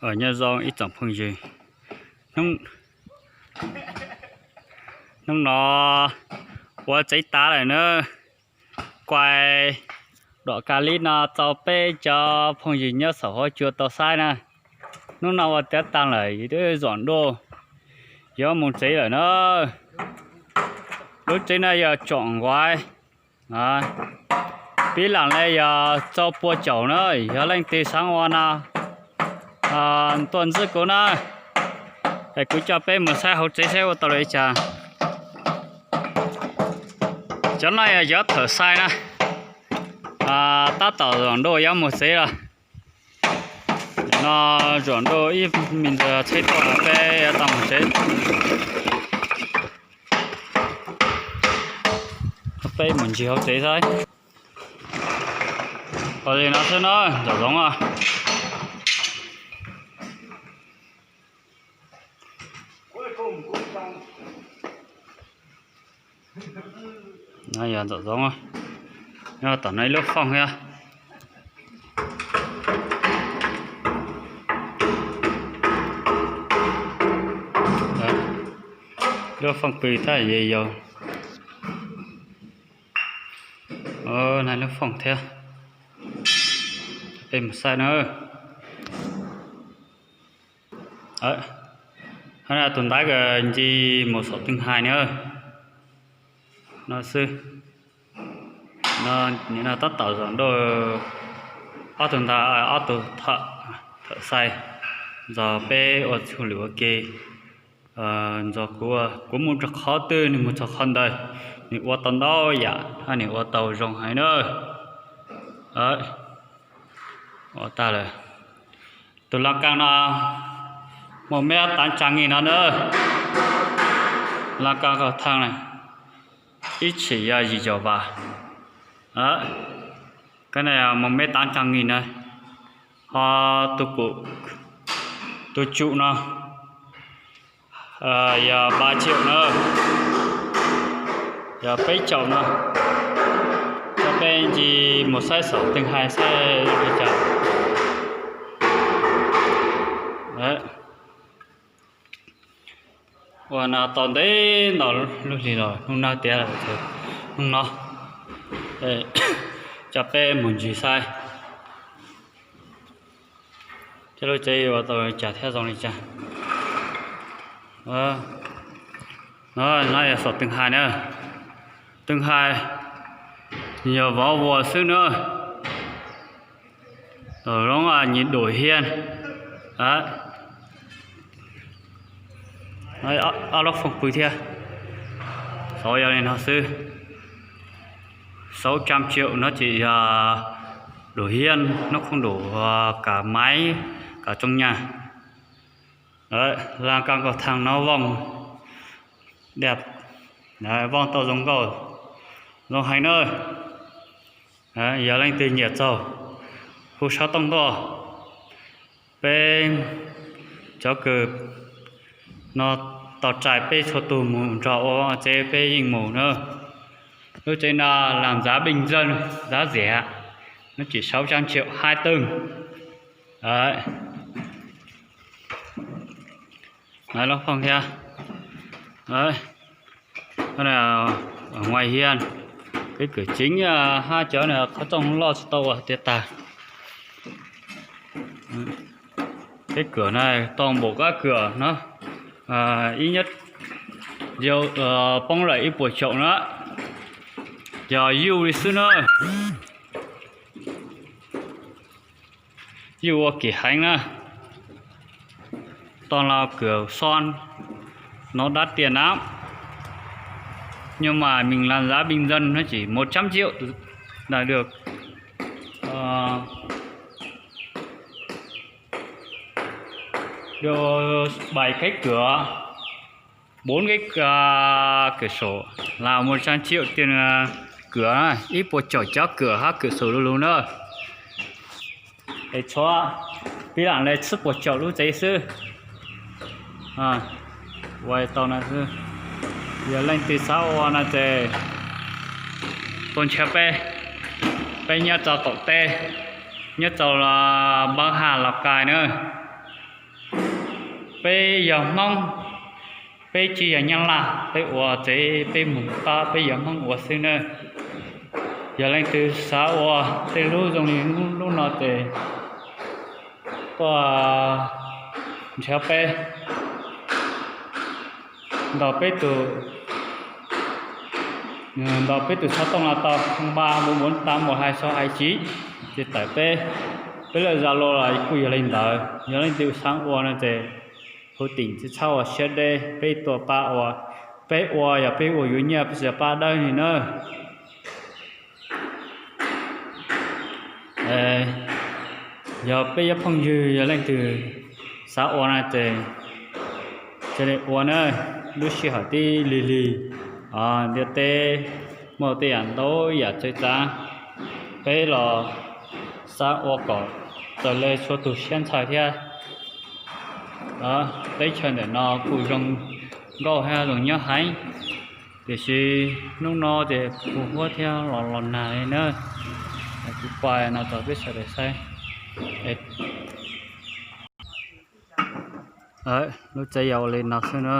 Nyob zoo ib tsoom phooj ywg, hnub no ua tsev tas lawm na, kuai dom ka lib no tau peb cov phooj ywg nyob saum huab cua tau saib na. Hnub no ua tiav tag lawm, yus twb zom nruj yuav mus tsev lawm na. Lub tsev no yog tsoom nquav, pib lam li yog rau pua caum na, yog leej twg xav ua no tuaj ntxub kuv na, es kuv coj peb mus saib hauv tsev saib ua tau li cas. Cov no yog cov thawm xais na, tab tom zom nruj yuav mus tsev lawm. No zom nruj ib me ntsis tsheb tuaj peb yuav tau mus tsev. Peb mus ncig hauv tsev saib. Ua li no xwb na, ntxawm zoov. Yog ntxawm zoov, nyob tom no ib lub fooj thiab. Lub fooj pw thiab yog, na lub fooj thiab. Peb mus saib na. Tus ntaiv ncig mus saum twg hais na. No xwb. Nim no tab tom zom nruj, ob tug ntawd ob tug thawm xais, ntxog peb ua txuj lwm ua ke. Ntxog kuv, kuv mus rau qhov twg nws mus txog qhov ntawd, nws ua tau ntau yam, nws ua tau zoo heev na. Ua tag lawm. Tus lan kas no muaj meb tav tsa ngi no na. Lan kas kaum thee na, ib tshim yog yim caum vaj. Koj ne muaj meb tav tsa ngi na. Ho tus, tus tsum no yog ba caum na, yog peb caum no. Cov peb ncig mus saib saum twg hais saib li cas. Ua no tau ntev ntau lub hli los hnub no tiav lawm, hnub no coj peb mus ncig saib cov lub tsev ua tau li cas thiab zoo li cas. No yog saum twg hais na, twg hais yog vov vuas xwb na. Zoo nyias dum hiab. Ob lub fooj pw thiab. Xauv yog li no xwb. Sáu trăm triệu nó chỉ là đủ hiên, nó không đủ cả máy, cả trong nhà. Đấy, lan kas kaum thee no vooj, vooj tau zoo nkauj, zoo heev na. Yog leej twg nyiam txaug, hu sab tooj tuaj. Peb cov kws no tau txais peb txhua tug mus nrog ua tsev peb yeej mus na. Lub tsev no làm giá bình dân, giá rẻ, nó chỉ sáu trăm triệu hai tầng. Đấy. Đấy, lub fooj thiab. Đấy. Ngoài hiên, cái cửa chính, hab cov no qhov rooj loj tsis tau ua tiav tag. Cái cửa này toàn bộ các cửa nó ít nhất poob lawm ib puas caum na. Yog yuj li xwb na. Yuj ua kim heev na. Toàn là cửa son, nó đắt tiền lắm. Nhưng mà mình làm giá bình dân, nó chỉ một trăm triệu là được, ờ, được bảy cái cửa, bốn cái, ờ, cửa sổ là một trăm triệu tiền, ờ, cửa, ib puas caum cov cửa hab cửa sổ lu lug na. Es tshuav pib lam li tsib puas caum lub tsev xwb. Ua tau no xwb. Yog leej twg xav ua no ces tuaj nrhiav peb. Peb nyob rau qaum teb, nyob rau Npab Haj Laus Kais na. Peb yog Hmoob, peb tsis yog Nyab Laj, peb ua tsev peb mus pab, peb yog Hmoob ua xwb na. Yog leej twg xav ua tej lub zoo li lub no ces tuaj nrhiav peb, ntaus peb tus, ntaus peb tus xov tooj los tau, ba npu npu ta mus hais xov hais tsiv, ces tawm peb, peb lub Zalo los kuj yog li ntawd. Yog leej twg xav ua no ces hu tim tsis txhob ua siab deb, peb tuaj pab ua, peb ua yog peb ua yuav nyiaj peb tsis pab dawb li na. Yog peb cov phooj ywg yog leej twg xav ua no ces cia li ua na, lub sij hawm tib lig lig, ntiaj teb muaj tej yam ntau yam txawv txav, peb los xav ua kom raws li txhua tus siab ntshaw thiab. Teb chaws ntawm no kuj zoo nkauj thiab zoo nyob heev, tiam sis hnub no ces kuv huab thiab los los nag li na. Kuv pais no rau peb sawv daws saib. Lub tsev yog ua li no xwb na.